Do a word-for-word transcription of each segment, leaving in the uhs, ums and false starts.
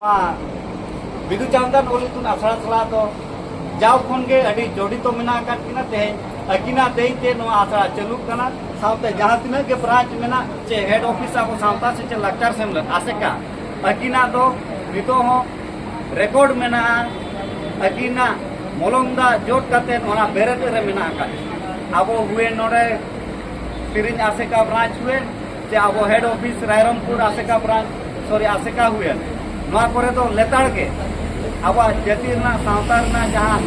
ᱱᱚᱣᱟ ᱵᱤᱫᱩ ᱪᱟᱸᱫᱟᱱ ᱚᱞ ᱤᱛᱩᱱ ᱟᱥᱲᱟ ᱥᱟᱞᱟᱜ ᱫᱚ ᱡᱟᱣ ᱠᱷᱚᱱ ᱜᱮ ᱟᱹᱰᱤ ᱡᱚᱲᱤᱛᱚ ᱢᱮᱱᱟᱜ ᱟᱠᱟᱫ ᱠᱤᱱᱟ᱾ ᱛᱮᱦᱮᱧ ᱟᱹᱠᱤᱱᱟᱜ ᱫᱟᱹᱭ ᱛᱮ ᱱᱚᱣᱟ ᱟᱥᱲᱟ ᱪᱟᱹᱞᱩᱜ ᱠᱟᱱᱟ᱾ ᱥᱟᱶᱛᱮ ᱡᱟᱦᱟᱸ ᱛᱤᱱᱟᱹᱜ ᱜᱮ ᱵᱨᱟᱧᱪ ᱢᱮᱱᱟᱜ ᱪᱮ ᱦᱮᱰ ᱚᱯᱷᱤᱥ ᱟᱵᱚ ᱥᱟᱶᱛᱟ ᱥᱮᱪᱮᱫ ᱞᱟᱠᱪᱟᱨ ᱥᱮᱢᱞᱮᱫ ᱟᱥᱮᱠᱟ, ᱟᱹᱠᱤᱱᱟᱜ ᱫᱚ ᱱᱤᱛᱚᱜ ᱦᱚᱸ ᱨᱮᱠᱚᱨᱰ ᱢᱮᱱᱟᱜᱼᱟ᱾ ᱟᱹᱠᱤᱱᱟᱜ ᱢᱚᱞᱚᱝ ᱫᱟᱜ ᱡᱚᱫ ᱠᱟᱛᱮ ᱚᱱᱟ ᱵᱮᱨᱮᱫ ᱨᱮ ᱢᱮᱱᱟᱜ ᱟᱠᱟᱫ᱾ ᱟᱵᱚ ᱦᱩᱭᱮᱱ ᱱᱚᱰᱮ ᱛᱤᱨᱤᱧ ᱟᱥᱮᱠᱟ ᱵᱨᱟᱧᱪ ᱦᱩᱭᱮᱱ, ᱪᱮ ᱟᱵᱚ ᱦᱮᱰ ᱚᱯᱷᱤᱥ ᱨᱟᱭᱨᱚᱝᱯᱩᱨ ᱟᱥᱮᱠᱟ ᱵᱨᱟᱧᱪ, ᱥᱚᱨᱤ, ᱟᱥᱮᱠᱟ ᱦᱩᱭᱮᱱ, ᱱᱚᱣᱟ ᱠᱚᱨᱮ ᱫᱚ ᱞᱮᱛᱟᱲ ᱜᱮ ᱟᱵᱚᱣᱟᱜ ᱡᱟᱹᱛᱤ ᱨᱮᱱᱟᱜ, ᱥᱟᱶᱛᱟ ᱨᱮᱱᱟᱜ ᱡᱟᱦᱟᱸ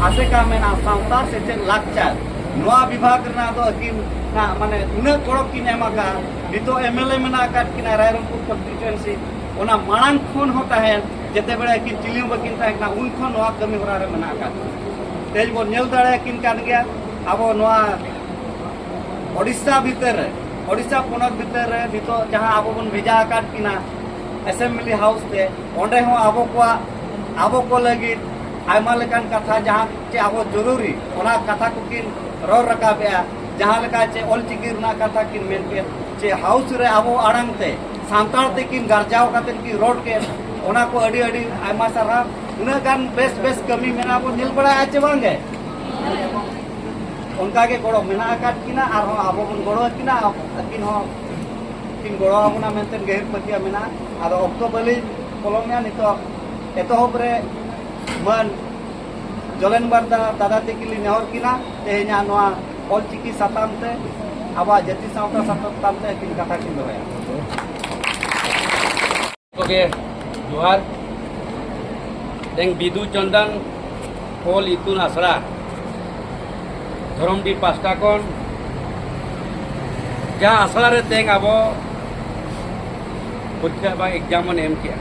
ᱟᱥᱮᱠᱟ ᱢᱮᱱᱟᱜᱼᱟ, ᱥᱟᱶᱛᱟ ᱥᱮᱪᱮᱫ ᱞᱟᱠᱪᱟᱨ, ᱱᱚᱣᱟ ᱵᱤᱵᱷᱟᱜᱽ ᱨᱮᱱᱟᱜ ᱫᱚ ᱟᱹᱠᱤᱱᱟᱜ ᱢᱟᱱᱮ ᱩᱱᱟᱹᱜ ᱜᱚᱲᱚ ᱠᱤᱱ ᱮᱢ ᱟᱠᱟᱫᱼᱟ᱾ ᱱᱤᱛᱚᱜ ᱮᱢ ᱮᱞ ᱮ ᱢᱮᱱᱟᱜ ᱟᱠᱟᱫ ᱠᱤᱱᱟ ᱨᱟᱭᱨᱚᱝᱯᱩᱨ ᱠᱚᱱᱥᱴᱤᱴᱩᱭᱮᱱᱥᱤ, ᱚᱱᱟ ᱢᱟᱲᱟᱝ ᱠᱷᱚᱱ ᱦᱚᱸ ᱛᱟᱦᱮᱸᱱ, ᱡᱮᱛᱮ ᱵᱮᱲᱟ ᱟᱹᱠᱤᱱ ᱪᱤᱞᱤ ᱦᱚᱸ ᱵᱟᱹᱠᱤᱱ ᱛᱟᱦᱮᱸ ᱠᱟᱱᱟ, ᱩᱱ ᱠᱷᱚᱱ ᱱᱚᱣᱟ ᱠᱟᱹᱢᱤ ᱦᱚᱨᱟ ᱨᱮ ᱢᱮᱱᱟᱜ ᱟᱠᱟᱫ ᱠᱤᱱᱟ᱾ ᱛᱮᱦᱮᱧ ᱵᱚᱱ ᱧᱮᱞ ᱫᱟᱲᱮᱭᱟᱠᱤᱱ ᱠᱟᱱ ᱜᱮᱭᱟ᱾ ᱟᱵᱚ ᱱᱚᱣᱟ ᱳᱰᱤᱥᱟ ᱵᱷᱤᱛᱟᱹᱨ ᱨᱮ, ᱳᱰᱤᱥᱟ ᱯᱚᱱᱚᱛ ᱵᱷᱤᱛᱟᱹᱨ ᱨᱮ ᱱᱤᱛᱚᱜ ᱡᱟᱦᱟᱸ ᱟᱵᱚ ᱵᱚᱱ ᱵᱷᱮᱡᱟ ᱟᱠᱟᱫ ᱠᱤᱱᱟ ᱮᱥᱮᱢᱵᱞᱤ ᱦᱟᱣᱩᱥ ᱛᱮ, ᱚᱸᱰᱮ ᱦᱚᱸ ᱟᱵᱚ ᱠᱚᱣᱟᱜ, ᱟᱵᱚ ᱠᱚ ᱞᱟᱹᱜᱤᱫ ᱟᱭᱢᱟ ᱞᱮᱠᱟᱱ ᱠᱟᱛᱷᱟ ᱡᱟᱦᱟᱸ ᱪᱮ ᱟᱵᱚ ᱡᱚᱨᱩᱨᱤ, ᱚᱱᱟ ᱠᱟᱛᱷᱟ ᱠᱚᱠᱤᱱ ᱨᱚᱲ ᱨᱟᱠᱟᱵᱮᱜᱼᱟ᱾ ᱡᱟᱦᱟᱸ ᱞᱮᱠᱟ ᱪᱮ ᱚᱞ ᱪᱤᱠᱤ ᱨᱮᱱᱟᱜ ᱠᱟᱛᱷᱟ ᱠᱤᱱ ᱢᱮᱱ ᱠᱮᱫ, ᱪᱮ ᱦᱟᱣᱩᱥ ᱨᱮ ᱟᱵᱚ ᱟᱲᱟᱝ ᱛᱮ ᱥᱟᱱᱛᱟᱲ ᱛᱮᱠᱤᱱ ᱜᱟᱨᱡᱟᱣ ᱠᱟᱛᱮ ᱠᱤᱱ ᱨᱚᱲ ᱠᱮᱫ, ᱚᱱᱟ ᱠᱚ ᱟᱹᱰᱤ ᱟᱹᱰᱤ ᱟᱭᱢᱟ ᱥᱟᱨᱦᱟᱣ᱾ ᱩᱱᱟᱹᱜ ᱜᱟᱱ ᱵᱮᱥ ᱵᱮᱥ ᱠᱟᱹᱢᱤ ᱢᱮᱱᱟᱜᱼᱟ, ᱵᱚᱱ ᱧᱮᱞ ᱵᱟᱲᱟᱭᱟ ᱪᱮ ᱵᱟᱝ ᱜᱮ? ᱚᱱᱠᱟ ᱜᱮ ᱜᱚᱲᱚ ᱢᱮᱱᱟᱜ ᱟᱠᱟᱫ ᱠᱤᱱᱟ, ᱟᱨᱦᱚᱸ ᱟᱵᱚ ᱵᱚᱱ ᱜᱚᱲᱚ ᱟᱹᱠᱤᱱᱟ, ᱟᱹᱠᱤᱱ ᱦᱚᱸ ᱠᱤᱱ ᱜᱚᱲᱚ ᱟᱵᱚᱱᱟ ᱢᱮᱱᱛᱮ ᱜᱟᱹᱦᱤᱨ ᱯᱟᱹᱛᱭᱟᱹᱣ ᱢᱮᱱᱟᱜᱼᱟ᱾ ᱟᱫᱚ ᱚᱠᱛᱚ ᱵᱟᱹᱞᱤᱧ ᱯᱚᱞᱚᱢᱮᱜᱼᱟ, ᱱᱤᱛᱚᱜ ᱮᱛᱚᱦᱚᱵ ᱨᱮ ᱢᱟᱹᱱ ᱡᱚᱞᱮᱱ ᱵᱟᱨᱫᱟ ᱫᱟᱫᱟ ᱛᱤᱠᱤᱱ ᱞᱤᱧ ᱱᱮᱦᱚᱨ ᱠᱤᱱᱟ, ᱛᱮᱦᱮᱧᱟᱜ ᱱᱚᱣᱟ ᱚᱞᱪᱤᱠᱤ ᱥᱟᱛᱟᱢ ᱛᱮ, ᱟᱵᱚᱣᱟᱜ ᱡᱟᱹᱛᱤ ᱥᱟᱶᱛᱟ ᱥᱟᱛᱟᱢ ᱛᱮ ᱟᱹᱠᱤᱱ ᱠᱟᱛᱷᱟ ᱠᱤᱱ ᱫᱚᱦᱚᱭᱟ᱾ ᱠᱚᱜᱮ ᱡᱚᱦᱟᱨ᱾ ᱛᱮᱦᱮᱧ ᱵᱤᱫᱩ ᱪᱟᱸᱫᱟᱱ ᱚᱞ ᱤᱛᱩᱱ ᱟᱥᱲᱟ ᱫᱷᱚᱨᱚᱢᱰᱤ ᱯᱟᱥᱴᱟ ᱠᱷᱚᱱ ᱡᱟᱦᱟᱸ ᱟᱥᱲᱟ ᱨᱮ ᱛᱮᱦᱮᱧ ᱟᱵᱚ ᱯᱚᱨᱤᱠᱠᱷᱟ ᱵᱟ ᱮᱠᱡᱟᱢ ᱵᱚᱱ ᱮᱢ ᱠᱮᱜᱼᱟ,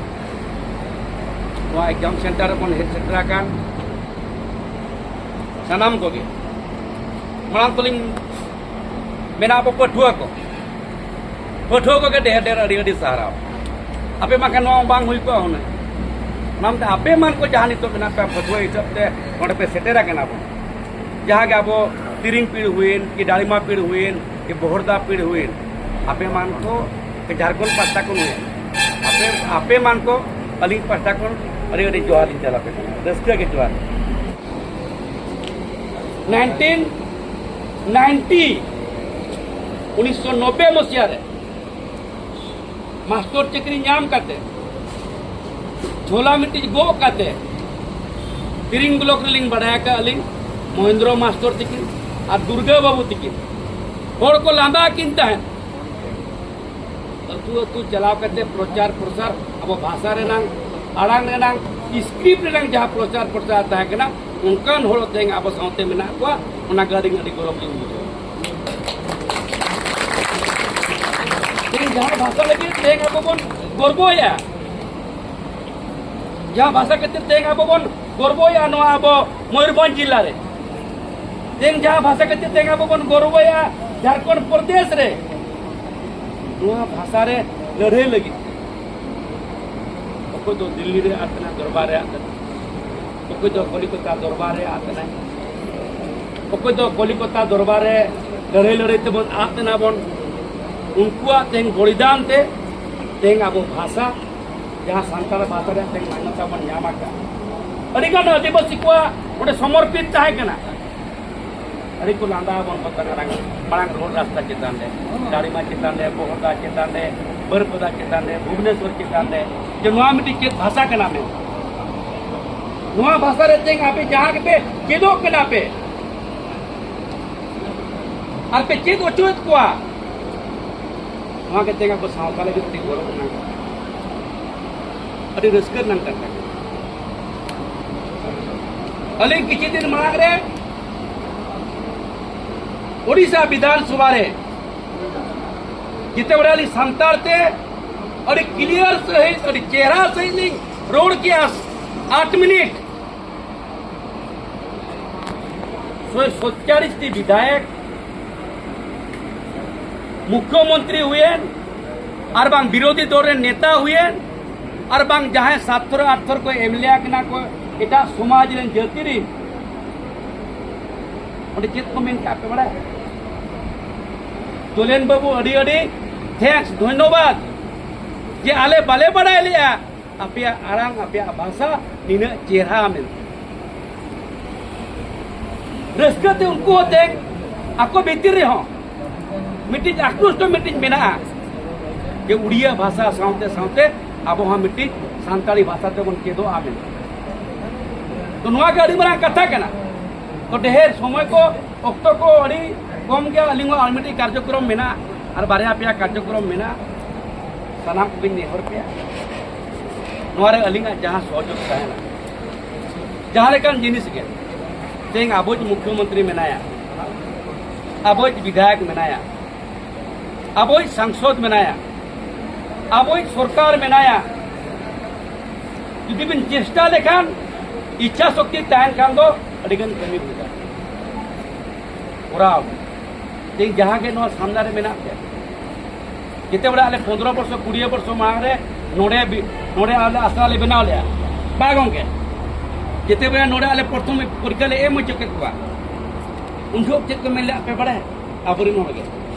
ᱱᱚᱣᱟ ᱮᱠᱡᱟᱢ ᱥᱮᱱᱴᱟᱨ ᱨᱮᱵᱚᱱ ᱦᱮᱡ ᱥᱮᱴᱮᱨ ᱟᱠᱟᱱ ᱥᱟᱱᱟᱢ ᱠᱚᱜᱮ, ᱢᱟᱲᱟᱝ ᱛᱮᱞᱤᱧ ᱢᱮᱱᱟ, ᱟᱵᱚ ᱯᱟᱹᱴᱷᱩᱣᱟᱹ ᱠᱚ, ᱯᱟᱹᱴᱷᱩᱣᱟᱹ ᱠᱚᱜᱮ ᱰᱷᱮᱨ ᱰᱷᱮᱨ ᱟᱹᱰᱤ ᱟᱹᱰᱤ ᱥᱟᱨᱦᱟᱣ᱾ ᱟᱯᱮ ᱵᱟᱝᱠᱷᱟᱱ ᱱᱚᱣᱟ ᱵᱟᱝ ᱦᱩᱭ ᱠᱚᱜᱼᱟ ᱦᱩᱱᱟᱹᱝ᱾ ᱚᱱᱟ ᱢᱮᱱᱛᱮ ᱟᱯᱮ ᱢᱟᱱ ᱠᱚ ᱡᱟᱦᱟᱸ ᱱᱤᱛᱚᱜ ᱢᱮᱱᱟᱜ ᱯᱮᱭᱟ ᱯᱟᱹᱴᱷᱩᱣᱟᱹ ᱦᱤᱥᱟᱹᱵ ᱛᱮ ᱱᱚᱰᱮ ᱯᱮ ᱥᱮᱴᱮᱨ ᱟᱠᱟᱱᱟ ᱵᱚᱱ, ᱡᱟᱦᱟᱸ ᱜᱮ ᱟᱵᱚ ᱛᱤᱨᱤᱝ ᱯᱤᱲ ᱦᱩᱭᱮᱱ, ᱠᱤ ᱰᱟᱲᱤᱢᱟ ᱯᱤᱲ ᱦᱩᱭᱮᱱ, ᱠᱤ ᱵᱚᱦᱚᱲᱫᱟ ᱯᱤᱲ ᱦᱩᱭᱮᱱ, ᱟᱯᱮ ᱢᱟᱱ ᱠᱚ ᱡᱷᱟᱲᱠᱷᱚᱸᱰ ᱯᱟᱥᱴᱟ ᱠᱷᱚᱱ ᱦᱩᱭᱮᱱ, ᱟᱯᱮ, ᱟᱯᱮ ᱢᱟᱱ ᱠᱚ ᱟᱹᱞᱤᱧ ᱯᱟᱦᱴᱟ ᱠᱷᱚᱱ ᱟᱹᱰᱤ ᱟᱹᱰᱤ ᱡᱚᱦᱟᱨ ᱞᱤᱧ ᱪᱟᱞ ᱟᱯᱮ ᱠᱟᱱᱟ, ᱨᱟᱹᱥᱠᱟᱹ ᱜᱮ ᱡᱚᱦᱟᱨ᱾ ᱱᱟᱭᱤᱱᱴᱤᱱ ᱱᱟᱭᱤᱱᱴᱤ, ᱩᱱᱤᱥᱥᱚ ᱱᱚᱵᱵᱳᱭ ᱢᱚᱥᱤᱦᱟ ᱨᱮ ᱢᱟᱥᱴᱚᱨ ᱪᱟᱹᱠᱨᱤ ᱧᱟᱢ ᱠᱟᱛᱮ, ᱡᱷᱚᱞᱟ ᱢᱤᱫᱴᱤᱡ ᱜᱚᱜ ᱠᱟᱛᱮ, ᱛᱤᱨᱤᱝ ᱵᱞᱚᱠ ᱨᱮᱞᱤᱧ ᱵᱟᱰᱟᱭ ᱟᱠᱟᱫ ᱟᱹᱞᱤᱧ, ᱢᱚᱦᱮᱱᱫᱨᱚ ᱢᱟᱥᱴᱚᱨ ᱛᱤᱠᱤᱱ ᱟᱨ ᱫᱩᱨᱜᱟᱹ ᱵᱟᱹᱵᱩ ᱛᱤᱠᱤᱱ, ᱦᱚᱲ ᱠᱚ ᱞᱟᱸᱫᱟ ᱟᱹᱠᱤᱱ ᱛᱟᱦᱮᱸᱫ᱾ ᱟᱹᱛᱩ ᱟᱹᱛᱩ ᱪᱟᱞᱟᱣ ᱠᱟᱛᱮ ᱯᱨᱚᱪᱟᱨ ᱯᱨᱚᱥᱟᱨ, ᱟᱵᱚ ᱵᱷᱟᱥᱟ ᱨᱮᱱᱟᱝ, ᱟᱲᱟᱝ ᱨᱮᱱᱟᱝ, ᱥᱠᱨᱤᱯᱴ ᱨᱮᱱᱟᱝ ᱡᱟᱦᱟᱸ ᱯᱨᱚᱪᱟᱨ ᱯᱨᱚᱥᱟᱨ ᱛᱟᱦᱮᱸ ᱠᱟᱱᱟ, ᱚᱱᱠᱟᱱ ᱦᱚᱲ ᱛᱮᱦᱮᱧ ᱟᱵᱚ ᱥᱟᱶᱛᱮ ᱢᱮᱱᱟᱜ ᱠᱚᱣᱟ, ᱚᱱᱟ ᱜᱮ ᱟᱹᱰᱤ, ᱟᱹᱰᱤ ᱜᱚᱨᱚᱵᱽ ᱞᱤᱧ ᱵᱩᱡᱷᱟᱹᱣᱟ᱾ ᱛᱮᱦᱮᱧ ᱡᱟᱦᱟᱸ ᱵᱷᱟᱥᱟ ᱞᱟᱹᱜᱤᱫ ᱛᱮᱦᱮᱧ ᱟᱵᱚ ᱵᱚᱱ ᱜᱚᱨᱵᱚᱭᱟ, ᱡᱟᱦᱟᱸ ᱵᱷᱟᱥᱟ ᱠᱷᱟᱹᱛᱤᱨ ᱛᱮᱦᱮᱧ ᱟᱵᱚ ᱵᱚᱱ ᱜᱚᱨᱵᱚᱭᱟ ᱱᱚᱣᱟ ᱟᱵᱚ ᱢᱚᱭᱩᱨᱵᱷᱚᱸᱡᱽ ᱡᱤᱞᱟ ᱨᱮ, ᱛᱮᱦᱮᱧ ᱡᱟᱦᱟᱸ ᱵᱷᱟᱥᱟ ᱠᱷᱟᱹᱛᱤᱨ ᱛᱮᱦᱮᱧ ᱟᱵᱚ ᱵᱚᱱ ᱜᱚᱨᱵᱚᱭᱟ ᱡᱷᱟᱲᱠᱷᱚᱸᱰ ᱯᱨᱚᱫᱮᱥ ᱨᱮ, ᱱᱚᱣᱟ ᱵᱷᱟᱥᱟ ᱨᱮ ᱞᱟᱹᱲᱦᱟᱹᱭ ᱞᱟᱹᱜᱤᱫ ᱚᱠᱚᱭ ᱫᱚ ᱫᱤᱞᱞᱤ ᱨᱮ ᱟᱫ ᱮᱱᱟ, ᱫᱚᱨᱵᱟᱨ ᱨᱮ ᱟᱫ ᱮᱱᱟ, ᱚᱠᱚᱭ ᱫᱚ ᱠᱚᱞᱤᱠᱚᱛᱟ ᱫᱚᱨᱵᱟᱨ ᱨᱮ ᱟᱫ ᱮᱱᱟᱭ, ᱚᱠᱚᱭ ᱫᱚ ᱠᱚᱞᱤᱠᱚᱛᱟ ᱫᱚᱨᱵᱟᱨ ᱨᱮ ᱞᱟᱹᱲᱦᱟᱹᱭ ᱞᱟᱹᱲᱦᱟᱹᱭ ᱛᱮᱵᱚᱱ ᱟᱫ ᱮᱱᱟ ᱵᱚᱱ, ᱩᱱᱠᱩᱣᱟᱜ ᱛᱮᱦᱮᱧ ᱵᱚᱞᱤᱫᱟᱱ ᱛᱮ ᱛᱮᱦᱮᱧ ᱟᱵᱚ ᱵᱷᱟᱥᱟ, ᱡᱟᱦᱟᱸ ᱥᱟᱱᱛᱟᱲ ᱵᱷᱟᱥᱟ ᱨᱮᱭᱟᱜ ᱛᱮᱦᱮᱧ ᱢᱟᱱᱭᱚᱛᱟ ᱵᱚᱱ ᱧᱟᱢ ᱟᱠᱟᱫᱼᱟ᱾ ᱟᱹᱰᱤᱜᱟᱱ ᱟᱹᱫᱤᱵᱟᱹᱥᱤ ᱠᱚᱣᱟᱜ ᱚᱸᱰᱮ ᱥᱚᱢᱚᱨᱯᱤᱛ ᱛᱟᱦᱮᱸ ᱠᱟᱱᱟ᱾ ᱟᱹᱰᱤ ᱠᱚ ᱞᱟᱸᱫᱟ ᱟᱵᱚᱱ ᱠᱟᱱ ᱛᱟᱦᱮᱸ ᱢᱟᱲᱟᱝ, ᱢᱟᱲᱟᱝ ᱨᱳᱰ ᱨᱟᱥᱛᱟ ᱪᱮᱛᱟᱱ ᱨᱮ, ᱫᱟᱲᱤᱢᱟ ᱪᱮᱛᱟᱱ ᱨᱮ, ᱵᱚᱦᱚᱲᱫᱟ ᱪᱮᱛᱟᱱ ᱨᱮ, ᱵᱟᱹᱨᱯᱟᱫᱟ ᱪᱮᱛᱟᱱ ᱨᱮ, ᱵᱷᱩᱵᱽᱱᱮᱥᱚᱨ ᱪᱮᱛᱟᱱ ᱨᱮ, ᱡᱮ ᱱᱚᱣᱟ ᱢᱤᱫᱴᱤᱡ ᱪᱮᱫ ᱵᱷᱟᱥᱟ ᱠᱟᱱᱟ ᱢᱮᱱᱛᱮ᱾ ᱱᱚᱣᱟ ᱵᱷᱟᱥᱟ ᱨᱮ ᱛᱮᱦᱮᱧ ᱟᱯᱮ ᱡᱟᱦᱟᱸ ᱜᱮᱯᱮ ᱪᱮᱫᱚᱜ ᱠᱟᱱᱟ ᱯᱮ ᱟᱨ ᱯᱮ ᱪᱮᱫ ᱦᱚᱪᱚᱭᱮᱫ ᱠᱚᱣᱟ, ᱱᱚᱣᱟ ᱜᱮ ᱛᱮᱦᱮᱧ ᱟᱵᱚ ᱥᱟᱶᱛᱟ ᱞᱟᱹᱜᱤᱫ ᱟᱹᱰᱤ ᱜᱚᱨᱚᱵᱽ ᱨᱮᱱᱟᱜ ᱠᱟᱛᱷᱟ, ᱟᱹᱰᱤ ᱨᱟᱹᱥᱠᱟᱹ ᱨᱮᱱᱟᱜ ᱠᱟᱛᱷᱟ ᱠᱟᱱᱟ᱾ ᱟᱹᱞᱤᱧ ᱠᱤᱪᱷᱩ ᱫᱤᱱ ᱢᱟᱲᱟᱝ ᱨᱮ ᱳᱰᱤᱥᱟ ᱵᱤᱫᱷᱟᱱ ᱥᱚᱵᱷᱟ ᱨᱮ ᱡᱮᱛᱮ ᱵᱮᱲᱟ ᱟᱹᱞᱤᱧ ᱥᱟᱱᱛᱟᱲ ᱛᱮ ᱟᱹᱰᱤ ᱠᱞᱤᱭᱟᱨ ᱥᱟᱺᱦᱤᱡ, ᱟᱹᱰᱤ ᱪᱮᱦᱨᱟ ᱥᱟᱺᱦᱤᱡ ᱞᱤᱧ ᱨᱚᱲ ᱠᱮᱜᱼᱟ, ᱟᱴ ᱢᱤᱱᱤᱴ᱾ ᱥᱚᱭ ᱥᱚᱛᱪᱟᱞᱤᱥ ᱴᱤ ᱵᱤᱫᱷᱟᱭᱚᱠ, ᱢᱩᱠᱷᱭᱚᱢᱚᱱᱛᱨᱤ ᱦᱩᱭᱮᱱ, ᱟᱨ ᱵᱟᱝ ᱵᱤᱨᱳᱫᱷᱤ ᱫᱚᱞ ᱨᱮᱱ ᱱᱮᱛᱟ ᱦᱩᱭᱮᱱ, ᱟᱨ ᱵᱟᱝ ᱡᱟᱦᱟᱸᱭ ᱥᱟᱛ ᱛᱷᱚᱨ ᱟᱴ ᱛᱷᱚᱨ ᱠᱚ ᱮᱢ ᱞᱮᱭᱟ ᱠᱟᱱᱟ ᱠᱚ ᱮᱴᱟᱜ ᱥᱚᱢᱟᱡᱽ ᱨᱮᱱ ᱡᱟᱹᱛᱤ ᱨᱮᱱ, ᱚᱸᱰᱮ ᱪᱮᱫ ᱠᱚ ᱢᱮᱱ ᱠᱮᱜᱼᱟ ᱯᱮ ᱵᱟᱲᱟᱭᱟ? ᱫᱳᱞᱮᱱ ᱵᱟᱹᱵᱩ, ᱟᱹᱰᱤ ᱟᱹᱰᱤ ᱛᱷᱮᱝᱠᱥ, ᱫᱷᱚᱱᱭᱚᱵᱟᱫ, ᱡᱮ ᱟᱞᱮ ᱵᱟᱞᱮ ᱵᱟᱲᱟᱭ ᱞᱮᱜᱼᱟ ᱟᱯᱮᱭᱟᱜ ᱟᱲᱟᱝ, ᱟᱯᱮᱭᱟᱜ ᱵᱷᱟᱥᱟ ᱱᱤᱱᱟᱹᱜ ᱪᱮᱦᱨᱟ ᱢᱮᱱᱛᱮ᱾ ᱨᱟᱹᱥᱠᱟᱹ ᱛᱮ ᱩᱱᱠᱩ ᱦᱚᱸ ᱛᱮᱦᱮᱧ ᱟᱠᱚ ᱵᱷᱤᱛᱤᱨ ᱨᱮᱦᱚᱸ ᱢᱤᱫᱴᱤᱡ ᱟᱠᱨᱳᱥ ᱫᱚ ᱢᱤᱫᱴᱤᱡ ᱢᱮᱱᱟᱜᱼᱟ ᱡᱮ ᱩᱲᱤᱭᱟ ᱵᱷᱟᱥᱟ ᱥᱟᱶᱛᱮ ᱥᱟᱶᱛᱮ ᱟᱵᱚ ᱦᱚᱸ ᱢᱤᱫᱴᱤᱡ ᱥᱟᱱᱛᱟᱲᱤ ᱵᱷᱟᱥᱟ ᱛᱮᱵᱚᱱ ᱪᱮᱫᱚᱜᱼᱟ ᱢᱮᱱᱛᱮ᱾ ᱛᱚ ᱱᱚᱣᱟ ᱜᱮ ᱟᱹᱰᱤ ᱢᱟᱨᱟᱝ ᱠᱟᱛᱷᱟ ᱠᱟᱱᱟ᱾ ᱛᱚ ᱰᱷᱮᱨ ᱥᱚᱢᱚᱭ ᱠᱚ, ᱚᱠᱛᱚ ᱠᱚ ᱟᱹᱰᱤ ᱠᱚᱢ ᱜᱮᱭᱟ᱾ ᱟᱹᱞᱤᱧ ᱦᱚᱸ ᱟᱨ ᱢᱤᱫᱴᱤᱡ ᱠᱟᱨᱡᱚᱠᱨᱚᱢ ᱢᱮᱱᱟᱜᱼᱟ, ᱟᱨ ᱵᱟᱨᱭᱟ ᱯᱮᱭᱟ ᱠᱟᱨᱡᱚᱠᱨᱚᱢ ᱢᱮᱱᱟᱜᱼᱟ᱾ ᱥᱟᱱᱟᱢ ᱠᱚᱜᱮᱧ ᱱᱮᱦᱚᱨ ᱯᱮᱭᱟ, ᱱᱚᱣᱟ ᱨᱮ ᱟᱹᱞᱤᱧᱟᱜ ᱡᱟᱦᱟᱸ ᱥᱚᱦᱚᱡᱳᱜᱽ ᱛᱟᱦᱮᱱᱟ, ᱡᱟᱦᱟᱸ ᱞᱮᱠᱟᱱ ᱡᱤᱱᱤᱥ ᱜᱮ, ᱛᱮᱦᱮᱧ ᱟᱵᱚᱭᱤᱡ ᱢᱩᱠᱷᱭᱚᱢᱚᱱᱛᱨᱤ ᱢᱮᱱᱟᱭᱟ, ᱟᱵᱚᱭᱤᱡ ᱵᱤᱫᱷᱟᱭᱚᱠ ᱢᱮᱱᱟᱭᱟ, ᱟᱵᱚᱭᱤᱡ ᱥᱟᱝᱥᱚᱫ ᱢᱮᱱᱟᱭᱟ, ᱟᱵᱚᱭᱤᱡ ᱥᱚᱨᱠᱟᱨ ᱢᱮᱱᱟᱭᱟ, ᱡᱩᱫᱤ ᱵᱤᱱ ᱪᱮᱥᱴᱟ ᱞᱮᱠᱷᱟᱱ, ᱤᱪᱪᱷᱟ ᱥᱚᱠᱛᱤ ᱛᱟᱦᱮᱱ ᱠᱷᱟᱱ ᱫᱚ ᱟᱹᱰᱤᱜᱟᱱ ᱠᱟᱹᱢᱤ ᱦᱩᱭ ᱫᱟᱲᱮᱭᱟᱜᱼᱟ᱾ ᱠᱚᱨᱟᱣ᱾ ᱛᱮᱦᱮᱧ ᱡᱟᱦᱟᱸ ᱜᱮ ᱱᱚᱣᱟ ᱥᱟᱢᱱᱟ ᱨᱮ ᱢᱮᱱᱟᱜ ᱯᱮᱭᱟ, ᱡᱮᱛᱮ ᱵᱮᱲᱟ ᱟᱞᱮ ᱯᱚᱱᱫᱽᱨᱚ ᱵᱚᱨᱥᱚ, ᱠᱩᱲᱤ ᱵᱚᱨᱥᱚ ᱢᱟᱲᱟᱝ ᱨᱮ ᱱᱚᱰᱮ ᱵᱤ-, ᱱᱚᱰᱮ ᱟᱞᱮ ᱟᱥᱲᱟ ᱞᱮ ᱵᱮᱱᱟᱣ ᱞᱮᱜᱼᱟ, ᱵᱟ ᱜᱚᱢᱠᱮ? ᱡᱮᱛᱮ ᱵᱮᱲᱟ ᱱᱚᱰᱮ ᱟᱞᱮ ᱯᱨᱚᱛᱷᱚᱢ ᱯᱚᱨᱤᱠᱠᱷᱟ ᱞᱮ ᱮᱢ ᱦᱚᱪᱚ ᱠᱮᱫ ᱠᱚᱣᱟ, ᱩᱱ ᱡᱚᱦᱚᱜ ᱪᱮᱫ ᱠᱚ ᱢᱮᱱ ᱞᱮᱜᱼᱟ ᱯᱮ ᱵᱟᱲᱟᱭᱟ? ᱟᱵᱚᱨᱮᱱ ᱦᱚᱲ ᱜᱮ,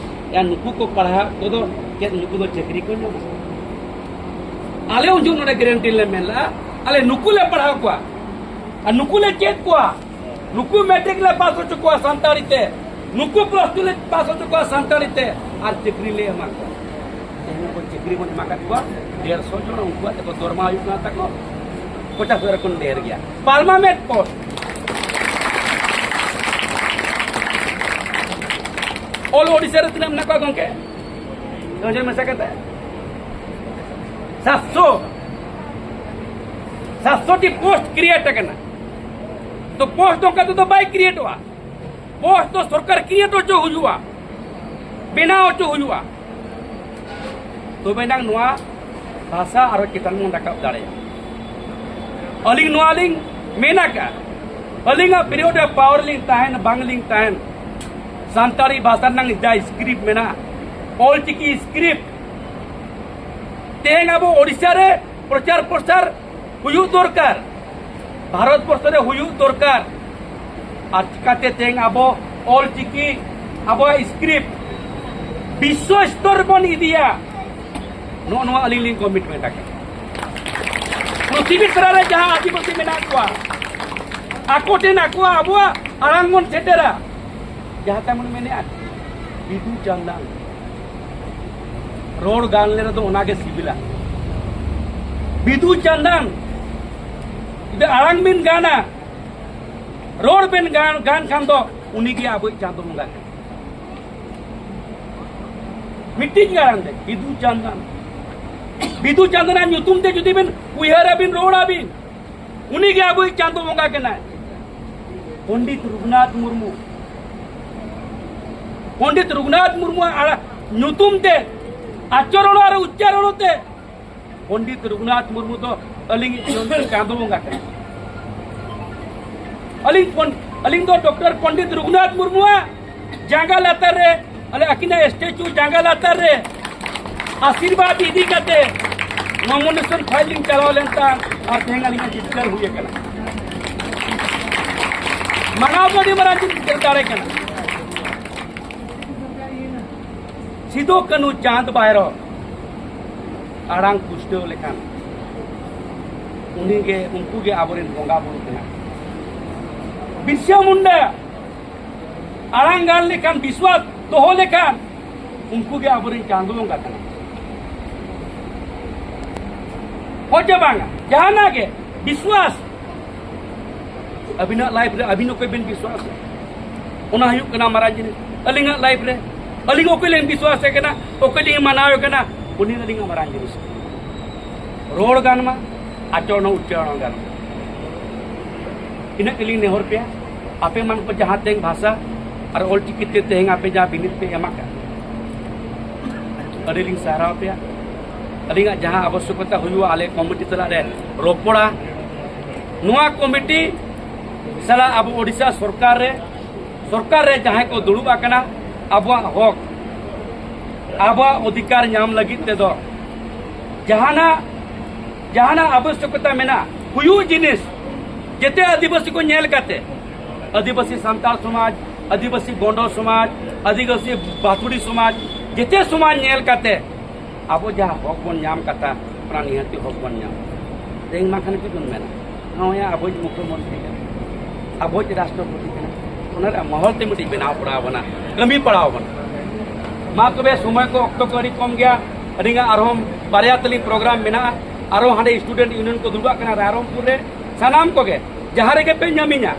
ᱭᱟ, ᱱᱩᱠᱩ ᱠᱚ ᱯᱟᱲᱦᱟᱣ ᱠᱚᱫᱚ ᱪᱮᱫ ᱱᱩᱠᱩ ᱫᱚ ᱪᱟᱹᱠᱨᱤ ᱠᱚ ᱧᱟᱢᱟ? ᱟᱞᱮ ᱩᱱ ᱡᱚᱦᱚᱜ ᱱᱚᱰᱮ ᱜᱮᱨᱮᱱᱴᱤ ᱞᱮ ᱢᱮᱱ ᱞᱮᱜᱼᱟ, ᱟᱞᱮ ᱱᱩᱠᱩ ᱞᱮ ᱯᱟᱲᱦᱟᱣ ᱠᱚᱣᱟ ᱟᱨ ᱱᱩᱠᱩ ᱞᱮ ᱪᱮᱫ ᱠᱚᱣᱟ᱾ ᱱᱩᱠᱩ ᱢᱮᱴᱨᱤᱠ ᱞᱮ ᱯᱟᱥ ᱦᱚᱪᱚ ᱠᱚᱣᱟ ᱥᱟᱱᱛᱟᱲᱤ ᱛᱮ, ᱱᱩᱠᱩ ᱯᱞᱟᱥ ᱴᱩ ᱞᱮ ᱯᱟᱥ ᱦᱚᱪᱚ ᱠᱚᱣᱟ ᱥᱟᱱᱛᱟᱲᱤ ᱛᱮ, ᱟᱨ ᱪᱟᱹᱠᱨᱤ ᱞᱮ ᱮᱢᱟ ᱠᱚᱣᱟ᱾ ᱛᱮᱦᱮᱧ ᱠᱚ ᱪᱟᱹᱠᱨᱤ ᱵᱚᱱ ᱮᱢᱟ ᱠᱟᱫ ᱠᱚᱣᱟ ᱰᱮᱲᱥᱚ ᱡᱚᱱ, ᱩᱱᱠᱩᱣᱟᱜ ᱛᱮᱠᱚ ᱫᱚᱨᱢᱟ ᱦᱩᱭᱩᱜ ᱠᱟᱱᱟ ᱛᱟᱠᱚ ᱯᱚᱪᱟᱥ ᱦᱟᱡᱟᱨ ᱠᱷᱚᱱ ᱰᱷᱮᱨ ᱜᱮᱭᱟ, ᱯᱟᱨᱢᱟᱱᱮᱱᱴ ᱯᱳᱥᱴ᱾ ᱚᱞ ᱳᱰᱤᱥᱟ ᱨᱮ ᱛᱤᱱᱟᱹᱜ ᱢᱮᱱᱟᱜ ᱠᱚᱣᱟ ᱜᱚᱝᱠᱮ? ᱱᱚᱡᱚᱨ ᱢᱮᱥᱟ ᱠᱟᱛᱮ ᱥᱟᱛᱥᱚ, ᱥᱟᱛᱥᱚ ᱴᱤ ᱯᱳᱥᱴ ᱠᱨᱤᱭᱮᱴ ᱟᱠᱟᱱᱟ᱾ ᱛᱚ ᱯᱳᱥᱴ ᱫᱚ ᱚᱱᱠᱟ ᱛᱮᱫᱚ ᱵᱟᱭ ᱠᱨᱤᱭᱮᱴᱚᱜᱼᱟ᱾ ᱯᱳᱥᱴ ᱫᱚ ᱥᱚᱨᱠᱟᱨ ᱠᱨᱤᱭᱮᱴ ᱦᱚᱪᱚ ᱦᱩᱭᱩᱜᱼᱟ, ᱵᱮᱱᱟᱣ ᱦᱚᱪᱚ ᱦᱩᱭᱩᱜᱼᱟ, ᱛᱚᱵᱮ ᱱᱟᱝ ᱱᱚᱣᱟ ᱵᱷᱟᱥᱟ ᱟᱨᱚ ᱪᱮᱛᱟᱱ ᱵᱚᱱ ᱨᱟᱠᱟᱵ ᱫᱟᱲᱮᱭᱟᱜᱼᱟ᱾ ᱟᱹᱞᱤᱧ ᱱᱚᱣᱟ ᱞᱤᱧ ᱢᱮᱱ ᱟᱠᱟᱫᱼᱟ, ᱟᱹᱞᱤᱧᱟᱜ ᱯᱤᱨᱤᱭᱚᱰ ᱨᱮ ᱯᱟᱣᱟᱨ ᱞᱤᱧ ᱛᱟᱦᱮᱱ ᱵᱟᱝ ᱞᱤᱧ ᱛᱟᱦᱮᱱ, ᱥᱟᱱᱛᱟᱲᱤ ᱵᱷᱟᱥᱟ ᱨᱮᱱᱟᱝ ᱡᱟ ᱥᱠᱨᱤᱯᱴ ᱢᱮᱱᱟᱜᱼᱟ, ᱚᱞ ᱪᱤᱠᱤ ᱥᱠᱨᱤᱯᱴ, ᱛᱮᱦᱮᱧ ᱟᱵᱚ ᱳᱰᱤᱥᱟ ᱨᱮ ᱯᱨᱚᱪᱟᱨ ᱯᱨᱚᱥᱟᱨ ᱦᱩᱭᱩᱜ ᱫᱚᱨᱠᱟᱨ, ᱵᱷᱟᱨᱚᱛ ᱵᱚᱨᱥᱚ ᱨᱮ ᱦᱩᱭᱩᱜ ᱫᱚᱨᱠᱟᱨ᱾ ᱟᱨ ᱪᱤᱠᱟᱛᱮ ᱛᱮᱦᱮᱧ ᱟᱵᱚ ᱚᱞ ᱪᱤᱠᱤ, ᱟᱵᱚᱣᱟᱜ ᱥᱠᱨᱤᱯᱴ ᱵᱤᱥᱥᱚ ᱥᱛᱚᱨ ᱨᱮᱵᱚᱱ ᱤᱫᱤᱭᱟ, ᱱᱚᱜᱼᱚ ᱱᱚᱣᱟ ᱟᱹᱞᱤᱧ ᱞᱤᱧ ᱠᱚᱢᱤᱴᱢᱮᱱᱴ ᱟᱠᱟᱫᱟ᱾ ᱯᱨᱤᱛᱷᱤᱵᱤ ᱥᱟᱨᱟ ᱨᱮ ᱡᱟᱦᱟᱸ ᱟᱹᱫᱤᱵᱟᱹᱥᱤ ᱢᱮᱱᱟᱜ ᱠᱚᱣᱟ, ᱟᱠᱚ ᱴᱷᱮᱱ ᱟᱠᱚᱣᱟᱜ ᱟᱵᱚᱣᱟᱜ ᱟᱲᱟᱝ ᱵᱚᱱ ᱥᱮᱴᱮᱨᱟ᱾ ᱡᱟᱦᱟᱸ ᱛᱟᱭ ᱵᱚᱱ ᱢᱮᱱᱮᱫᱼᱟ, ᱵᱤᱫᱩ ᱪᱟᱸᱫᱟᱱ, ᱨᱚᱲ ᱜᱟᱱ ᱞᱮ ᱨᱮᱫᱚ ᱚᱱᱟᱜᱮ ᱥᱤᱵᱤᱞᱟ᱾ ᱵᱤᱫᱩ ᱪᱟᱸᱫᱟᱱ ᱡᱩᱫᱤ ᱟᱲᱟᱝ ᱵᱤᱱ ᱜᱟᱱᱟ, ᱨᱚᱲ ᱵᱤᱱ ᱜᱟᱱ, ᱜᱟᱱ ᱠᱷᱟᱱ ᱫᱚ ᱩᱱᱤᱜᱮ ᱟᱵᱚᱭᱤᱡ ᱪᱟᱸᱫᱚ ᱵᱚᱸᱜᱟ ᱠᱟᱱᱟᱭ᱾ ᱢᱤᱫᱴᱤᱡ ᱜᱮ ᱟᱲᱟᱝ ᱛᱮ, ᱵᱤᱫᱩ ᱪᱟᱸᱫᱟᱱ᱾ ᱵᱤᱫᱩ ᱪᱟᱸᱫᱟᱱᱟᱜ ᱧᱩᱛᱩᱢ ᱛᱮ ᱡᱩᱫᱤ ᱵᱤᱱ ᱩᱭᱦᱟᱹᱨᱟᱵᱤᱱ, ᱨᱚᱲᱟᱵᱤᱱ, ᱩᱱᱤᱜᱮ ᱟᱵᱚᱭᱤᱡ ᱪᱟᱸᱫᱚ ᱵᱚᱸᱜᱟ ᱠᱟᱱᱟᱭ᱾ ᱯᱚᱱᱰᱤᱛ ᱨᱚᱜᱷᱩᱱᱟᱛᱷ ᱢᱩᱨᱢᱩ, ᱯᱚᱱᱰᱤᱛ ᱨᱚᱜᱷᱩᱱᱟᱛᱷ ᱢᱩᱨᱢᱩᱣᱟᱜ ᱟᱲᱟᱜ ᱧᱩᱛᱩᱢ ᱛᱮ, ᱟᱪᱚᱨᱚᱬ ᱟᱨ ᱩᱪᱪᱟᱨᱚᱬ ᱛᱮ ᱯᱚᱱᱰᱤᱛ ᱨᱚᱜᱷᱩᱱᱟᱛᱷ ᱢᱩᱨᱢᱩ ᱫᱚ ᱟᱹᱞᱤᱧ ᱪᱟᱸᱫᱚ ᱵᱚᱸᱜᱟ ᱠᱟᱱᱟᱭ᱾ ᱟᱹᱞᱤᱧ ᱯᱚᱱ-, ᱟᱹᱞᱤᱧ ᱫᱚ ᱰᱚᱠᱴᱚᱨ ᱯᱚᱱᱰᱤᱛ ᱨᱚᱜᱷᱩᱱᱟᱛᱷ ᱢᱩᱨᱢᱩᱣᱟᱜ ᱡᱟᱸᱜᱟ ᱞᱟᱛᱟᱨ ᱨᱮ, ᱟᱞᱮ ᱟᱹᱠᱤᱱᱟᱜ ᱥᱴᱮᱪᱩ ᱡᱟᱸᱜᱟ ᱞᱟᱛᱟᱨ ᱨᱮ ᱟᱥᱤᱨᱵᱟᱫᱽ ᱤᱫᱤ ᱠᱟᱛᱮ ᱱᱚᱢᱤᱱᱮᱥᱚᱱ ᱯᱷᱟᱭᱤᱞ ᱞᱤᱧ ᱪᱟᱞᱟᱣ ᱞᱮᱱ ᱛᱟᱦᱮᱸᱫ ᱟᱨ ᱛᱮᱦᱮᱧ ᱟᱹᱞᱤᱧᱟᱜ ᱡᱤᱛᱠᱟᱹᱨ ᱦᱩᱭ ᱟᱠᱟᱱᱟ᱾ ᱢᱟᱱᱟᱣ ᱫᱚ ᱟᱹᱰᱤ ᱢᱟᱨᱟᱝ ᱡᱤᱛᱠᱟᱹᱨ ᱫᱟᱲᱮ ᱠᱟᱱᱟ᱾ ᱥᱤᱫᱩ ᱠᱟᱹᱱᱦᱩ ᱪᱟᱸᱫ ᱵᱷᱟᱭᱨᱚ ᱟᱲᱟᱝ ᱯᱩᱥᱴᱟᱹᱣ ᱞᱮᱠᱷᱟᱱ ᱩᱱᱤᱜᱮ, ᱩᱱᱠᱩ ᱜᱮ ᱟᱵᱚᱨᱮᱱ ᱵᱚᱸᱜᱟ ᱵᱩᱨᱩ ᱠᱟᱱᱟ᱾ ᱵᱤᱨᱥᱟ ᱢᱩᱱᱰᱟ ᱟᱲᱟᱝ ᱜᱟᱱ ᱞᱮᱠᱷᱟᱱ, ᱵᱤᱥᱣᱟᱥ ᱫᱚᱦᱚ ᱞᱮᱠᱷᱟᱱ, ᱩᱱᱠᱩ ᱜᱮ ᱟᱵᱚᱨᱮᱱ ᱪᱟᱸᱫᱚ ᱵᱚᱸᱜᱟ ᱠᱟᱱᱟ᱾ ᱦᱳᱭ ᱪᱮ ᱵᱟᱝᱟ? ᱡᱟᱦᱟᱱᱟᱜ ᱜᱮ ᱵᱤᱥᱣᱟᱥ, ᱟᱹᱵᱤᱱᱟᱜ ᱞᱟᱭᱤᱯᱷ ᱨᱮ ᱟᱹᱵᱤᱱ ᱚᱠᱚᱭ ᱵᱤᱱ ᱵᱤᱥᱣᱟᱥᱟ, ᱚᱱᱟ ᱦᱩᱭᱩᱜ ᱠᱟᱱᱟ ᱢᱟᱨᱟᱝ ᱡᱤᱱᱤᱥ᱾ ᱟᱹᱞᱤᱧᱟᱜ ᱞᱟᱭᱤᱯᱷ ᱨᱮ ᱟᱹᱞᱤᱧ ᱚᱠᱚᱭ ᱞᱤᱧ ᱵᱤᱥᱣᱟᱥᱮ ᱠᱟᱱᱟ, ᱚᱠᱚᱭ ᱞᱤᱧ ᱢᱟᱱᱟᱣᱮ ᱠᱟᱱᱟ, ᱩᱱᱤ ᱟᱹᱞᱤᱧᱟᱜ ᱢᱟᱨᱟᱝ ᱡᱤᱱᱤᱥ᱾ ᱨᱚᱲ ᱜᱟᱱ ᱢᱟ, ᱟᱪᱚᱨᱚᱱ ᱩᱪᱪᱟᱨᱚᱱ ᱜᱟᱱ ᱢᱟ᱾ ᱤᱱᱟᱹᱜ ᱜᱮᱞᱤᱧ ᱱᱮᱦᱚᱨ ᱯᱮᱭᱟ, ᱟᱯᱮ ᱢᱟᱱ ᱠᱚ ᱡᱟᱦᱟᱸ ᱛᱮᱦᱮᱧ ᱵᱷᱟᱥᱟ ᱟᱨ ᱚᱞᱪᱤᱠᱤ ᱛᱮ ᱛᱮᱦᱮᱧ ᱟᱯᱮ ᱡᱟᱦᱟᱸ ᱵᱤᱱᱤᱰ ᱯᱮ ᱮᱢ ᱟᱠᱟᱫ, ᱟᱹᱰᱤ ᱞᱤᱧ ᱥᱟᱨᱦᱟᱣ ᱯᱮᱭᱟ᱾ ᱟᱹᱞᱤᱧᱟᱜ ᱡᱟᱦᱟᱸ ᱟᱵᱚᱥᱭᱚᱠᱚᱛᱟ ᱦᱩᱭᱩᱜᱼᱟ, ᱟᱞᱮ ᱠᱚᱢᱤᱴᱤ ᱥᱟᱞᱟᱜ ᱨᱮ ᱨᱚᱯᱚᱲᱟ᱾ ᱱᱚᱣᱟ ᱠᱚᱢᱤᱴᱤ ᱥᱟᱞᱟᱜ ᱟᱵᱚ ᱳᱰᱤᱥᱟ ᱥᱚᱨᱠᱟᱨ ᱨᱮ, ᱥᱚᱨᱠᱟᱨ ᱨᱮ ᱡᱟᱦᱟᱸᱭ ᱠᱚ ᱫᱩᱲᱩᱵ ᱟᱠᱟᱱᱟ, ᱟᱵᱚᱣᱟᱜ ᱦᱚᱠ, ᱟᱵᱚᱣᱟᱜ ᱚᱫᱷᱤᱠᱟᱨ ᱧᱟᱢ ᱞᱟᱹᱜᱤᱫ ᱛᱮᱫᱚ ᱡᱟᱦᱟᱱᱟᱜ, ᱡᱟᱦᱟᱱᱟᱜ ᱟᱵᱚᱥᱭᱚᱠᱚᱛᱟ ᱢᱮᱱᱟᱜᱼᱟ, ᱦᱩᱭᱩᱜ ᱡᱤᱱᱤᱥ, ᱡᱮᱛᱮ ᱟᱹᱫᱤᱵᱟᱹᱥᱤ ᱠᱚ ᱧᱮᱞ ᱠᱟᱛᱮ, ᱟᱹᱫᱤᱵᱟᱹᱥᱤ ᱥᱟᱱᱛᱟᱲ ᱥᱚᱢᱟᱡᱽ, ᱟᱹᱫᱤᱵᱟᱹᱥᱤ ᱜᱚᱸᱰᱚ ᱥᱚᱢᱟᱡᱽ, ᱟᱹᱫᱤᱵᱟᱹᱥᱤ ᱵᱟᱥᱩᱲᱤ ᱥᱚᱢᱟᱡᱽ, ᱡᱮᱛᱮ ᱥᱚᱢᱟᱡᱽ ᱧᱮᱞ ᱠᱟᱛᱮ ᱟᱵᱚ ᱡᱟᱦᱟᱸ ᱦᱚᱠ ᱵᱚᱱ ᱧᱟᱢ ᱠᱟᱛᱷᱟ, ᱚᱱᱟ ᱱᱤᱦᱟᱹᱛᱤ ᱦᱚᱠ ᱵᱚᱱ ᱧᱟᱢ᱾ ᱛᱮᱦᱮᱧ ᱢᱟ ᱠᱷᱟᱱ ᱪᱮᱫ ᱵᱚᱱ ᱢᱮᱱᱟ, ᱱᱚᱜᱼᱚᱭ ᱟᱵᱚᱭᱤᱡ ᱢᱩᱠᱷᱭᱚᱢᱚᱱᱛᱨᱤ ᱠᱟᱱᱟ, ᱟᱵᱚᱭᱤᱡ ᱨᱟᱥᱴᱨᱚᱯᱚᱛᱤ ᱠᱟᱱᱟ, ᱚᱱᱟ ᱨᱮᱭᱟᱜ ᱢᱚᱦᱚᱞ ᱛᱮ ᱢᱤᱫᱴᱤᱡ ᱵᱮᱱᱟᱣ ᱯᱟᱲᱟᱣ ᱟᱵᱚᱱᱟ, ᱠᱟᱹᱢᱤ ᱯᱟᱲᱟᱣ ᱟᱵᱚᱱᱟ᱾ ᱢᱟ ᱛᱚᱵᱮ, ᱥᱚᱢᱚᱭ ᱠᱚ, ᱚᱠᱛᱚ ᱠᱚ ᱟᱹᱰᱤ ᱠᱚᱢ ᱜᱮᱭᱟ᱾ ᱟᱹᱰᱤ ᱜᱟᱱ ᱟᱨᱦᱚᱸ ᱵᱟᱨᱭᱟ ᱛᱟᱹᱞᱤᱧ ᱯᱨᱳᱜᱨᱟᱢ ᱢᱮᱱᱟᱜᱼᱟ, ᱟᱨᱦᱚᱸ ᱦᱟᱸᱰᱮ ᱥᱴᱩᱰᱮᱱᱴ ᱤᱭᱩᱱᱤᱭᱚᱱ ᱠᱚ ᱫᱩᱲᱩᱵ ᱠᱟᱱᱟ ᱨᱟᱭᱨᱚᱝᱯᱩᱨ ᱨᱮ᱾ ᱥᱟᱱᱟᱢ ᱠᱚᱜᱮ ᱡᱟᱦᱟᱸ ᱨᱮᱜᱮ ᱯᱮ ᱧᱟᱢᱤᱧᱟ,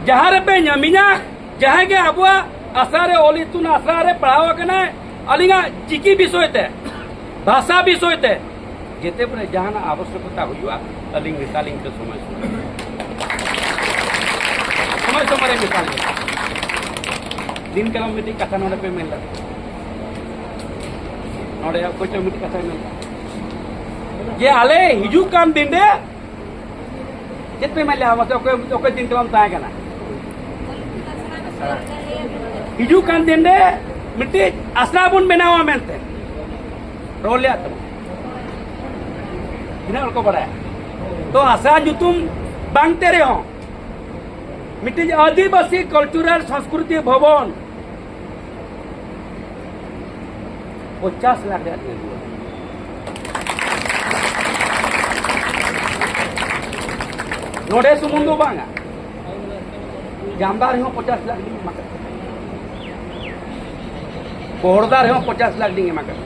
ᱡᱟᱦᱟᱸ ᱨᱮᱯᱮ ᱧᱟᱢᱤᱧᱟ, ᱡᱟᱦᱟᱸᱭ ᱜᱮ ᱟᱵᱚᱣᱟᱜ ᱟᱥᱲᱟ ᱨᱮ, ᱚᱞ ᱤᱛᱩᱱ ᱟᱥᱲᱟ ᱨᱮ ᱯᱟᱲᱦᱟᱣ ᱟᱠᱟᱱᱟᱭ, ᱟᱹᱞᱤᱧᱟᱜ ᱪᱤᱠᱤ ᱵᱤᱥᱚᱭ ᱛᱮ, ᱵᱷᱟᱥᱟ ᱵᱤᱥᱚᱭ ᱛᱮ, ᱡᱮᱛᱮ ᱠᱚᱨᱮ ᱡᱟᱦᱟᱱᱟᱜ ᱟᱵᱚᱥᱭᱚᱠᱚᱛᱟ ᱦᱩᱭᱩᱜᱼᱟ, ᱟᱹᱞᱤᱧ ᱢᱮᱛᱟᱞᱤᱧ ᱯᱮ ᱥᱚᱢᱚᱭ ᱥᱚᱢᱚᱭ᱾ ᱥᱚᱢᱚᱭ ᱥᱚᱢᱚᱭ ᱨᱮ ᱢᱮᱛᱟᱞᱤᱧ᱾ ᱫᱤᱱ ᱠᱟᱞᱚᱢ ᱢᱤᱫᱴᱤᱡ ᱠᱟᱛᱷᱟ ᱱᱚᱰᱮ ᱯᱮ ᱢᱮᱱ ᱞᱮᱫᱟ, ᱱᱚᱰᱮ ᱚᱠᱚᱭ ᱪᱚ ᱢᱤᱫᱴᱤᱡ ᱠᱟᱛᱷᱟᱭ ᱢᱮᱱ ᱞᱮᱫᱟ, ᱡᱮ ᱟᱞᱮ ᱦᱤᱡᱩᱜ ᱠᱟᱱ ᱫᱤᱱ ᱨᱮ ᱪᱮᱫ ᱯᱮ ᱢᱮᱱ ᱞᱮᱫᱟ? ᱢᱟᱥᱮ ᱚᱠᱚᱭ, ᱚᱠᱚᱭ ᱫᱤᱱ ᱠᱟᱞᱚᱢ ᱛᱟᱦᱮᱸ ᱠᱟᱱᱟ? ᱦᱤᱡᱩᱜ ᱠᱟᱱ ᱫᱤᱱ ᱨᱮ ᱢᱤᱫᱴᱤᱡ ᱟᱥᱲᱟ ᱵᱚᱱ ᱵᱮᱱᱟᱣᱟ ᱢᱮᱱᱛᱮ ᱨᱚᱲ ᱞᱮᱫ ᱛᱟᱵᱚᱱ᱾ ᱛᱤᱱᱟᱹᱜ ᱦᱚᱲ ᱠᱚ ᱵᱟᱲᱟᱭᱟ? ᱛᱚ ᱟᱥᱲᱟ ᱧᱩᱛᱩᱢ ᱵᱟᱝ ᱛᱮ ᱨᱮᱦᱚᱸ ᱢᱤᱫᱴᱤᱡ ᱟᱹᱫᱤᱵᱟᱹᱥᱤ ᱠᱟᱞᱪᱟᱨᱟᱞ ᱥᱚᱝᱥᱠᱨᱤᱛᱤ ᱵᱷᱚᱵᱚᱱ ᱯᱚᱧᱪᱟᱥ ᱞᱟᱠᱷ ᱨᱮᱭᱟᱜ ᱧᱮᱞ ᱨᱩᱣᱟᱹᱲ᱾ ᱱᱚᱰᱮ ᱥᱩᱢᱩᱝ ᱫᱚ ᱵᱟᱝᱟ, ᱡᱟᱢᱫᱟ ᱨᱮᱦᱚᱸ ᱯᱚᱧᱪᱟᱥ ᱞᱟᱠᱷ ᱞᱤᱧ ᱮᱢᱟ ᱠᱟᱫᱟ, ᱵᱚᱦᱚᱲᱫᱟ ᱨᱮᱦᱚᱸ ᱯᱚᱧᱪᱟᱥ ᱞᱟᱠᱷ ᱞᱤᱧ ᱮᱢᱟ ᱠᱟᱫᱟ᱾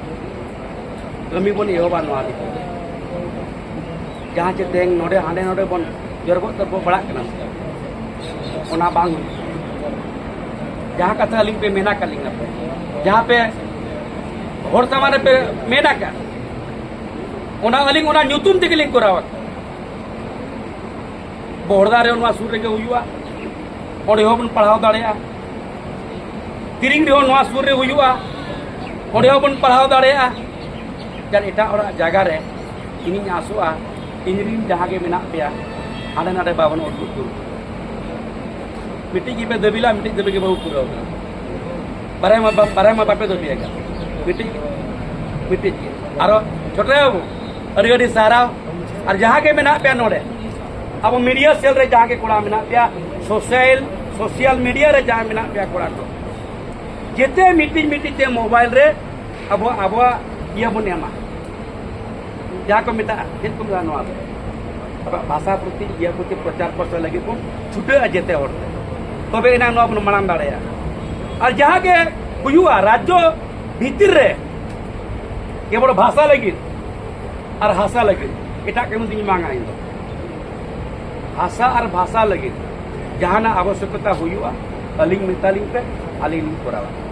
ᱠᱟᱹᱢᱤ ᱵᱚᱱ ᱮᱦᱚᱵᱟ ᱱᱚᱣᱟ ᱫᱤᱠ ᱛᱮ᱾ ᱡᱟᱦᱟᱸ ᱪᱮ ᱛᱮᱦᱮᱧ ᱱᱚᱰᱮ ᱦᱟᱸᱰᱮ ᱱᱚᱰᱮ ᱵᱚᱱ ᱡᱚᱨᱜᱚᱜ ᱛᱚᱨᱜᱚᱜ ᱵᱟᱲᱟᱜ ᱠᱟᱱᱟ, ᱚᱱᱟ ᱵᱟᱝ ᱦᱩᱭᱩᱜᱼᱟ᱾ ᱡᱟᱦᱟᱸ ᱠᱟᱛᱷᱟ ᱟᱹᱞᱤᱧ ᱯᱮ ᱢᱮᱱ ᱟᱠᱟᱫ ᱞᱤᱧᱟ ᱯᱮ, ᱡᱟᱦᱟᱸ ᱯᱮ ᱦᱚᱲ ᱥᱟᱢᱟᱝ ᱨᱮ ᱯᱮ ᱢᱮᱱ ᱟᱠᱟᱫ, ᱚᱱᱟ ᱟᱹᱞᱤᱧ ᱚᱱᱟ ᱧᱩᱛᱩᱢ ᱛᱮᱜᱮ ᱞᱤᱧ ᱠᱚᱨᱟᱣᱟ᱾ ᱵᱚᱦᱚᱲᱫᱟ ᱨᱮᱦᱚᱸ ᱱᱚᱣᱟ ᱥᱩᱨ ᱨᱮᱜᱮ ᱦᱩᱭᱩᱜᱼᱟ, ᱚᱸᱰᱮ ᱦᱚᱸ ᱵᱚᱱ ᱯᱟᱲᱦᱟᱣ ᱫᱟᱲᱮᱭᱟᱜᱼᱟ᱾ ᱛᱤᱨᱤᱝ ᱨᱮᱦᱚᱸ ᱱᱚᱣᱟ ᱥᱩᱨ ᱨᱮ ᱦᱩᱭᱩᱜᱼᱟ, ᱚᱸᱰᱮ ᱦᱚᱸ ᱵᱚᱱ ᱯᱟᱲᱦᱟᱣ ᱫᱟᱲᱮᱭᱟᱜᱼᱟ᱾ ᱡᱟᱦᱟᱸ ᱮᱴᱟᱜ ᱦᱚᱲᱟᱜ ᱡᱟᱭᱜᱟ ᱨᱮ ᱤᱧᱤᱧ ᱟᱥᱚᱜᱼᱟ, ᱤᱧ ᱨᱤᱱ ᱡᱟᱦᱟᱸ ᱜᱮ ᱢᱮᱱᱟᱜ ᱯᱮᱭᱟ, ᱦᱟᱸᱰᱮ ᱱᱟᱰᱮ ᱵᱟᱵᱚᱱ ᱩᱫᱩᱜ ᱩᱫᱩᱜ᱾ ᱢᱤᱫᱴᱤᱡ ᱜᱮᱯᱮ ᱫᱟᱹᱵᱤᱞᱟ, ᱢᱤᱫᱴᱤᱡ ᱫᱟᱹᱵᱤ ᱜᱮ ᱵᱟᱵᱚ ᱯᱩᱨᱟᱹᱣ ᱠᱟᱱᱟ᱾ ᱵᱟᱨᱦᱮ ᱢᱟ ᱵᱟ-, ᱵᱟᱨᱦᱮ ᱢᱟ ᱵᱟᱯᱮ ᱫᱟᱹᱵᱤ ᱟᱠᱟᱫ᱾ ᱢᱤᱫᱴᱤᱡ, ᱢᱤᱫᱴᱤᱡ ᱜᱮ᱾ ᱟᱨᱚ ᱪᱷᱳᱴᱳ ᱵᱟᱹᱵᱩ, ᱟᱹᱰᱤ ᱟᱹᱰᱤ ᱥᱟᱨᱦᱟᱣ᱾ ᱟᱨ ᱡᱟᱦᱟᱸ ᱜᱮ ᱢᱮᱱᱟᱜ ᱯᱮᱭᱟ ᱱᱚᱰᱮ, ᱟᱵᱚ ᱢᱤᱰᱤᱭᱟ ᱥᱮᱞ ᱨᱮ ᱡᱟᱦᱟᱸ ᱜᱮ ᱠᱚᱲᱟ ᱢᱮᱱᱟᱜ ᱯᱮᱭᱟ, ᱥᱳᱥᱟᱞ, ᱥᱳᱥᱟᱞ ᱢᱤᱰᱤᱭᱟ ᱨᱮ ᱡᱟᱦᱟᱸ ᱢᱮᱱᱟᱜ ᱯᱮᱭᱟ ᱠᱚᱲᱟ ᱠᱚ, ᱡᱮᱛᱮ ᱢᱤᱫᱴᱤᱡ ᱢᱤᱫᱴᱤᱡ ᱛᱮ ᱢᱳᱵᱟᱭᱤᱞ ᱨᱮ ᱟᱵᱚ, ᱟᱵᱚᱣᱟᱜ ᱤᱭᱟᱹ ᱵᱚᱱ ᱮᱢᱟ, ᱡᱟᱦᱟᱸ ᱠᱚ ᱢᱮᱛᱟᱜᱼᱟ, ᱪᱮᱫ ᱠᱚ ᱢᱮᱛᱟᱜᱼᱟ ᱱᱚᱣᱟ ᱫᱚ? ᱟᱵᱚᱣᱟᱜ ᱵᱷᱟᱥᱟ ᱯᱨᱚᱛᱤ, ᱤᱭᱟᱹ ᱯᱨᱚᱛᱤ ᱯᱨᱚᱪᱟᱨ ᱯᱨᱚᱥᱟᱨ ᱞᱟᱹᱜᱤᱫ ᱵᱚᱱ ᱪᱷᱩᱴᱟᱹᱜᱼᱟ ᱡᱮᱛᱮ ᱦᱚᱲ ᱛᱮ, ᱛᱚᱵᱮ ᱮᱱᱟᱝ ᱱᱚᱣᱟ ᱵᱚᱱ ᱢᱟᱲᱟᱝ ᱫᱟᱲᱮᱭᱟᱜᱼᱟ᱾ ᱟᱨ ᱡᱟᱦᱟᱸ ᱜᱮ ᱦᱩᱭᱩᱜᱼᱟ ᱨᱟᱡᱽᱡᱚ ᱵᱷᱤᱛᱤᱨ ᱨᱮ, ᱠᱮᱵᱚᱞ ᱵᱷᱟᱥᱟ ᱞᱟᱹᱜᱤᱫ ᱟᱨ ᱦᱟᱥᱟ ᱞᱟᱹᱜᱤᱫ, ᱮᱴᱟᱜ ᱠᱟᱹᱢᱤ ᱫᱚᱧ ᱵᱟᱝᱟ ᱤᱧ ᱫᱚ᱾ ᱦᱟᱥᱟ ᱟᱨ ᱵᱷᱟᱥᱟ ᱞᱟᱹᱜᱤᱫ ᱡᱟᱦᱟᱱᱟᱜ ᱟᱵᱚᱥᱭᱚᱠᱚᱛᱟ ᱦᱩᱭᱩᱜᱼᱟ, ᱟᱹᱞᱤᱧ ᱢᱮᱛᱟᱞᱤᱧ ᱯᱮ, ᱟᱹᱞᱤᱧ ᱞᱤᱧ ᱠᱚᱨᱟᱣᱟ᱾